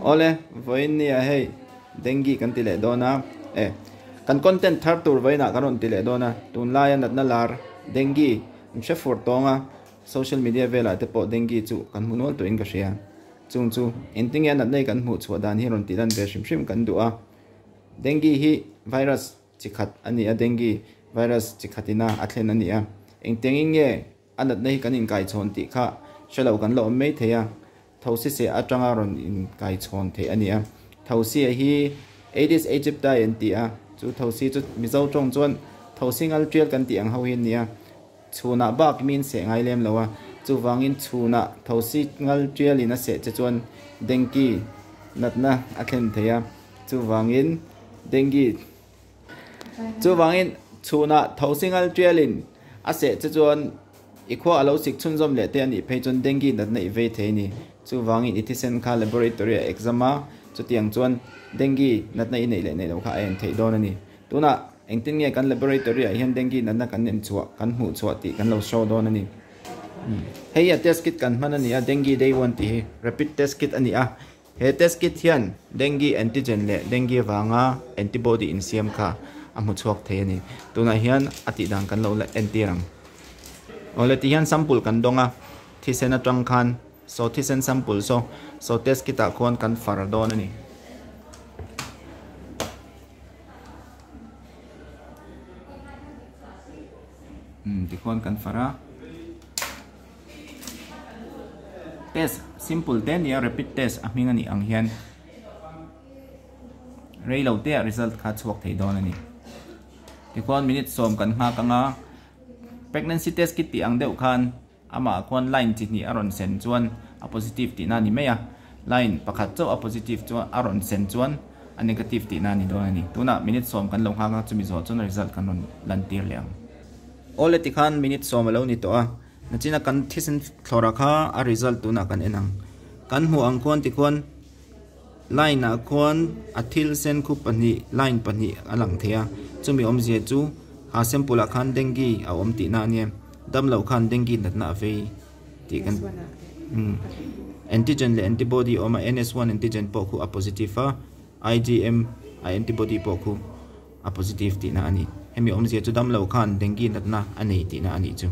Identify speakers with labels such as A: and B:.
A: Awle, vawiin nia hei dengue kan ti leh dawn a, e kan content thar tur vawiinah kan rawn ti leh dawn a, tunlaia natna lar dengue an hre fur tawng a, social media velah te pawh dengue chu kan hmu nual tawhin ka hria. Chung chu engtinge a natna hi kan hmuh chhuah dan hi rawn tih lan ve hrim hrim kan duh a, dengue hi virus chi khat a ni a, dengue virus chi khatina a thlen a ni a, engtiangin nge A natna hi kan inkaichhawn tih kha hre lo kan la awm mai thei a, thosi seh atanga rawn inkaichhawn theih a ni a. Thosi a hi Aedes aegypti an ti a, chu thosi chu Mizo tawng chuan thosi ngal tial kan tih ang ho hi an ni a. Chhunah bak mi in seh ngai lem lo a, chuvangin chhunah thosi ngal tialin a seh che chuan dengue natna a thlen thei a, chuvangin dengue Chuvangin, chhunah thosi ngal tialin a seh che chuan i khua a lo sik chhunzawm leh te a nih phei chuan dengue natna i vei thei a ni. Chuvangin i thisen kha laboratory ah exam a, chutiang chuan dengue natna i neih leh neih loh kha a en theih dawn a ni. Tunah engtin nge kan laboratory ah hian dengue natna kan en chhuah, kan hmuh chhuah tih kan lo show dawn a ni. Hei a test kit kan hman a ni a, dengue day one tih hi rapid test kit a ni a. He test kit hian dengue antigen leh dengue vanga antibody insiam kha a hmu chhuak thei a ni. Tunah hian a tih dan kan lo la entir ang. Awle ti hian sample kan dawng a, thisen atang khan saw thisen sample saw saw test kit ah khuan kan far dawn a ni. Umm tikhuan kan far a. Test simple te ania rapid test a hming a nih ang hian rei lo te ah result kha chhuak thei dawn a ni. Tikhuan minute sawm kan nghak anga pregnancy test kit tih ang deuh khan amah khuan line chi hnih a rawn sen chuan a positive tihna a ni mai a, line pakhat chauh a positive chuan a rawn sen chuan a negative tihna a ni dawn a ni. Tunah minute sawm kan lo nghak a chumi zawh chuan result kan rawn lantir leh ang. Awle tikhan minute sawm a lo ni tawh a. Nachina kan thisen thlawrah kha a result tunah kan en ang. Kan hmuh ang khuan tikhuan line ah khuan a thil sen khu pahnih line pahnih a lang thei a, chumi awmzia chu ha sample ah khan dengue a awm tihna a nia, damloh khan dengue natna a vei tih kan umm antigen leh antibody a awm a, NS1 antigen pawh khu a positive a, IgM a antibody pawh khu a positive tihna a ni. Hemi awmzia chu damloh khan dengue natna a nei tihna a nih chu.